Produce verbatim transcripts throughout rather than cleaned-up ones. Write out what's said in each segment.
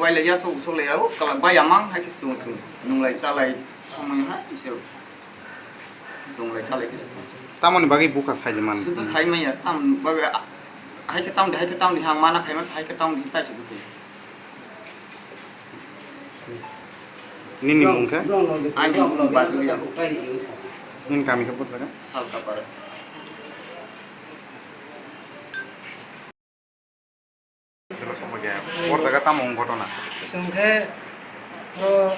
Pailai ya sok sok lai rao, kala bai amang hai khe se tongo chwng. Nunglai chalai somoi hai khe se tonglai chalai khe se tongo. Tamoni bagwi bukha sai de man. Sudu sai manya, tam bagwi a-, hai khe tam de, hai khe tam de, hang mana khaima se hai khe tam de, tai se bukhe. Nini mung khe? Ani mung Bajuli ya. Nini kami khe bujhakha? Salkapara. O jaga tamo wng ghotona? Chwng khe o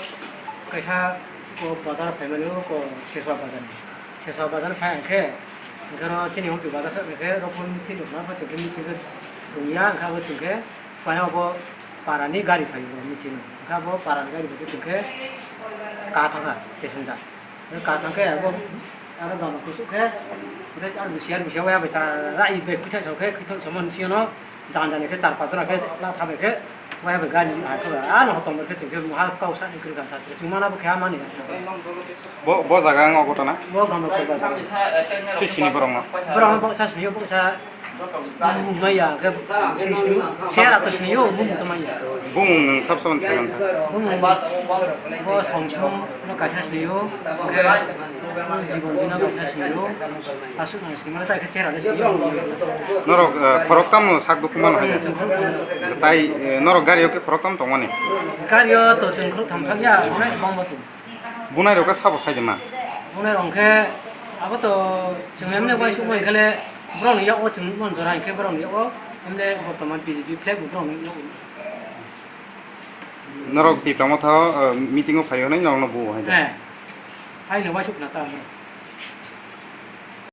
kaisa o bazar phaimani o ko Seswa bazar ni. Seswa bazar phai hwnkhe, hwnkhe oro chini hwnpi bazar sa hwnkhe rokon thik rokna pha chwng khe meeting khe tongya, hwnkhe abo chwng khe phai obo para ni gari phai o meeting. Hwnkhe abo para ni gari phai khe chwng khe ka thangkha passenger. Ka thang khe abo, abo gama kusuk khe, hwnkhe aro bisi, aro bisi, waya bai chara rai bai khwithai sa khe, khwithai sa mani siyano, jan jani khe char pach jona khe la tha bai khe, waya bai gari hai khe, ano hotom bai khe chwng khe, ha kau sa ni kwrwi kha tha, chwng mana bo khe ha mani. Bo, bo jaga ang obo tana? Bo gama khe ba. Si sini borok no? Borok no bo sa sini, bo sa Bumung maya, khe sini sini, sera to sini yo, bumung to maya. Bumung nwng sab saban sai mansa. Bumung bo Songchung no kaisa sini yo, khe Jibon Jina kaisa sini yo, asuk nang sini mane tai khe sera le sini yo. Norok, eh, khorok tam no sak dukhu mano hai. Chwng khorok tam. Tai, eh, norok gari o khe khorok tam tongmani? Gari o to chwng khorok tham thang ya, onek bang bo chwng. Bunai rok khe sabo sai de ma? Bunai rok khe abo to chwng emne uaisuk bai khe le borok ni yak o chwng nukmani jora hinkhe borok ni yak o emne bortoman B J P flag bo borok ni yak o. Norok Tipra Motha o, eh, meeting o phai hwnwi norok no buo hai de? Eh. Hai no uaisuk khna ta.